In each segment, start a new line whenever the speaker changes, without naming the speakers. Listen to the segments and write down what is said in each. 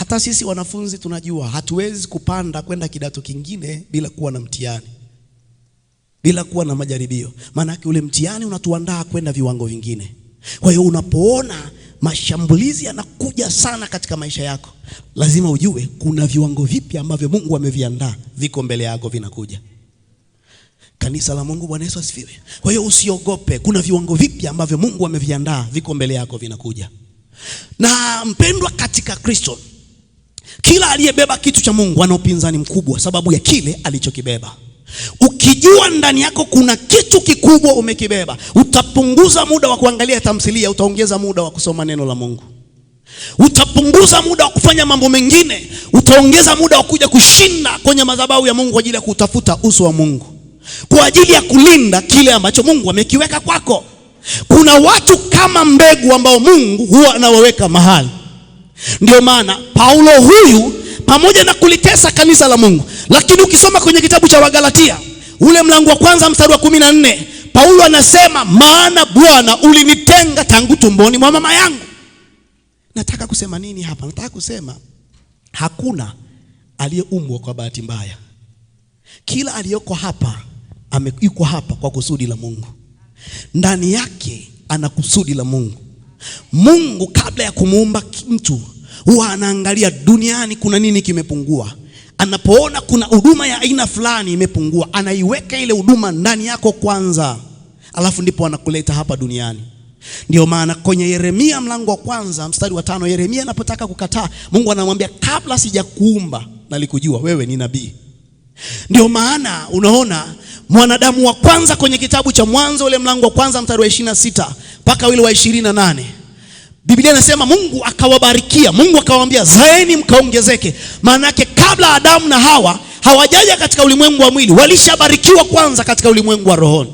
Hata sisi wanafunzi tunajua hatuwezi kupanda kwenda kidato kingine bila kuwa na mtihani, bila kuwa na majaribio. Maanake ule mtihani unatuandaa kwenda viwango vingine. Kwa hiyo unapoona mashambulizi yanakuja sana katika maisha yako, lazima ujue kuna viwango vipya ambavyo Mungu ameviandaa, viko mbele yako, vinakuja. Kanisa la Mungu, Bwana Yesu asifiwe. Kwa hiyo usiogope, kuna viwango vipya ambavyo Mungu ameviandaa, viko mbele yako, vinakuja. Na mpendwa katika Kristo, kila aliyebeba kitu cha Mungu ana upinzani mkubwa sababu ya kile alichokibeba. Ukijua ndani yako kuna kitu kikubwa umekibeba, utapunguza muda wa kuangalia tamthilia, utaongeza muda wa kusoma neno la Mungu. Utapunguza muda wa kufanya mambo mengine, utaongeza muda wa kuja kushinda kwenye madhabahu ya Mungu kwa ajili ya kutafuta uso wa Mungu, kwa ajili ya kulinda kile ambacho Mungu amekiweka kwako. Kuna watu kama mbegu ambao Mungu huwa anawaweka mahali. Ndio maana Paulo huyu pamoja na kulitesa kanisa la Mungu, lakini ukisoma kwenye kitabu cha Wagalatia ule mlango wa kwanza mstari wa 14, Paulo anasema maana Bwana ulinitenga tangu tumboni mwa mama yangu. Nataka kusema nini hapa? Nataka kusema hakuna aliyeumbwa kwa bahati mbaya. Kila aliyoko hapa yuko hapa kwa kusudi la Mungu. Ndani yake ana kusudi la Mungu. Mungu kabla ya kumuumba mtu huwa anaangalia duniani kuna nini kimepungua. Anapoona kuna huduma ya aina fulani imepungua, anaiweka ile huduma ndani yako kwanza, alafu ndipo anakuleta hapa duniani. Ndio maana kwenye Yeremia mlango wa kwanza mstari wa 5, Yeremia anapotaka kukataa, Mungu anamwambia kabla sijakuumba nalikujua, wewe ni nabii. Ndio maana unaona mwanadamu wa kwanza kwenye kitabu cha Mwanzo ule mlango wa kwanza mstari wa 26 mpaka ule wa 28, Biblia inasema Mungu akawabarikia, Mungu akawaambia zaeni mkaongezeke. Maana yake kabla Adamu na Hawa hawajaja katika ulimwengu wa mwili, walishabarikiwa kwanza katika ulimwengu wa rohoni.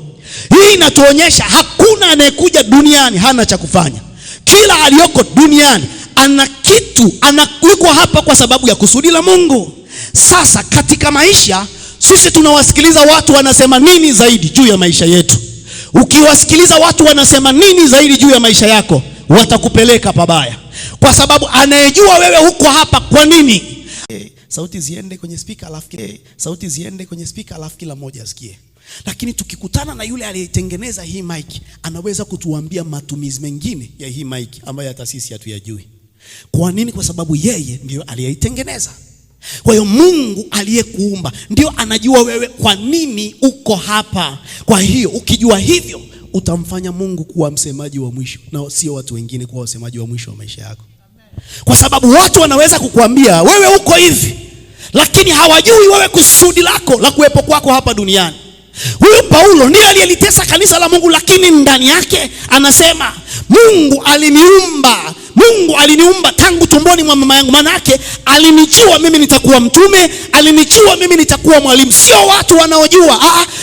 Hii inatuonyesha hakuna anayekuja duniani hana cha kufanya. Kila aliyoko duniani ana kitu, yuko hapa kwa sababu ya kusudi la Mungu. Sasa katika maisha sisi tunawasikiliza watu wanasema nini zaidi juu ya maisha yetu. Ukiwasikiliza watu wanasema nini zaidi juu ya maisha yako, watakupeleka pabaya. Kwa sababu anayejua wewe huko hapa kwa nini. Sauti ziende kwenye speaker alafu sauti ziende kwenye speaker alafu kila mmoja asikie. Lakini tukikutana na yule aliyetengeneza hii mic, anaweza kutuambia matumizi mengine ya hii mic ambayo hata sisi hatuyajui. Kwa nini? Kwa sababu yeye ndiyo aliyeitengeneza. Kwa hiyo Mungu aliyekuumba ndio anajua wewe kwa nini uko hapa. Kwa hiyo ukijua hivyo utamfanya Mungu kuwa msemaji wa mwisho na sio watu wengine kuwa wasemaji wa mwisho wa maisha yako. Kwa sababu watu wanaweza kukuambia wewe uko hivi, lakini hawajui wewe kusudi lako la kuwepo kwako hapa duniani. Huyu Paulo ndiye aliyelitesa kanisa la Mungu, lakini ndani yake anasema Mungu aliniumba. Mungu aliniumba tangu tumboni mwa mama yangu. Maana yake alinijua mimi nitakuwa mtume, alinijua mimi nitakuwa mwalimu. Sio watu wanaojua,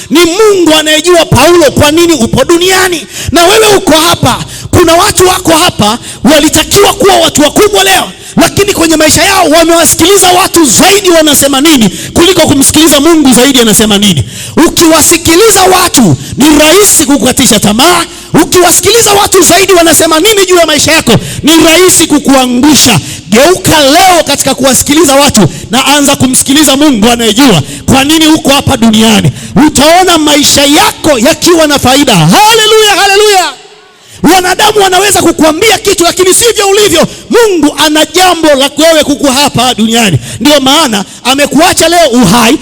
ni Mungu anayejua Paulo kwa nini upo duniani. Na wewe uko hapa. Kuna watu wako hapa walitakiwa kuwa watu wakubwa leo, lakini kwenye maisha yao wamewasikiliza watu zaidi wanasema nini kuliko kumsikiliza Mungu zaidi anasema nini. Ukiwasikiliza watu ni rahisi kukukatisha tamaa. Ukiwasikiliza watu zaidi wanasema nini juu ya maisha yako, ni rahisi kukuangusha. Geuka leo katika kuwasikiliza watu na anza kumsikiliza Mungu anayejua kwa nini uko hapa duniani. Utaona maisha yako yakiwa na faida. Haleluya, haleluya. Wanadamu wanaweza kukuambia kitu lakini sivyo ulivyo. Mungu ana jambo la wewe kuku hapa duniani. Ndio maana amekuacha leo uhai.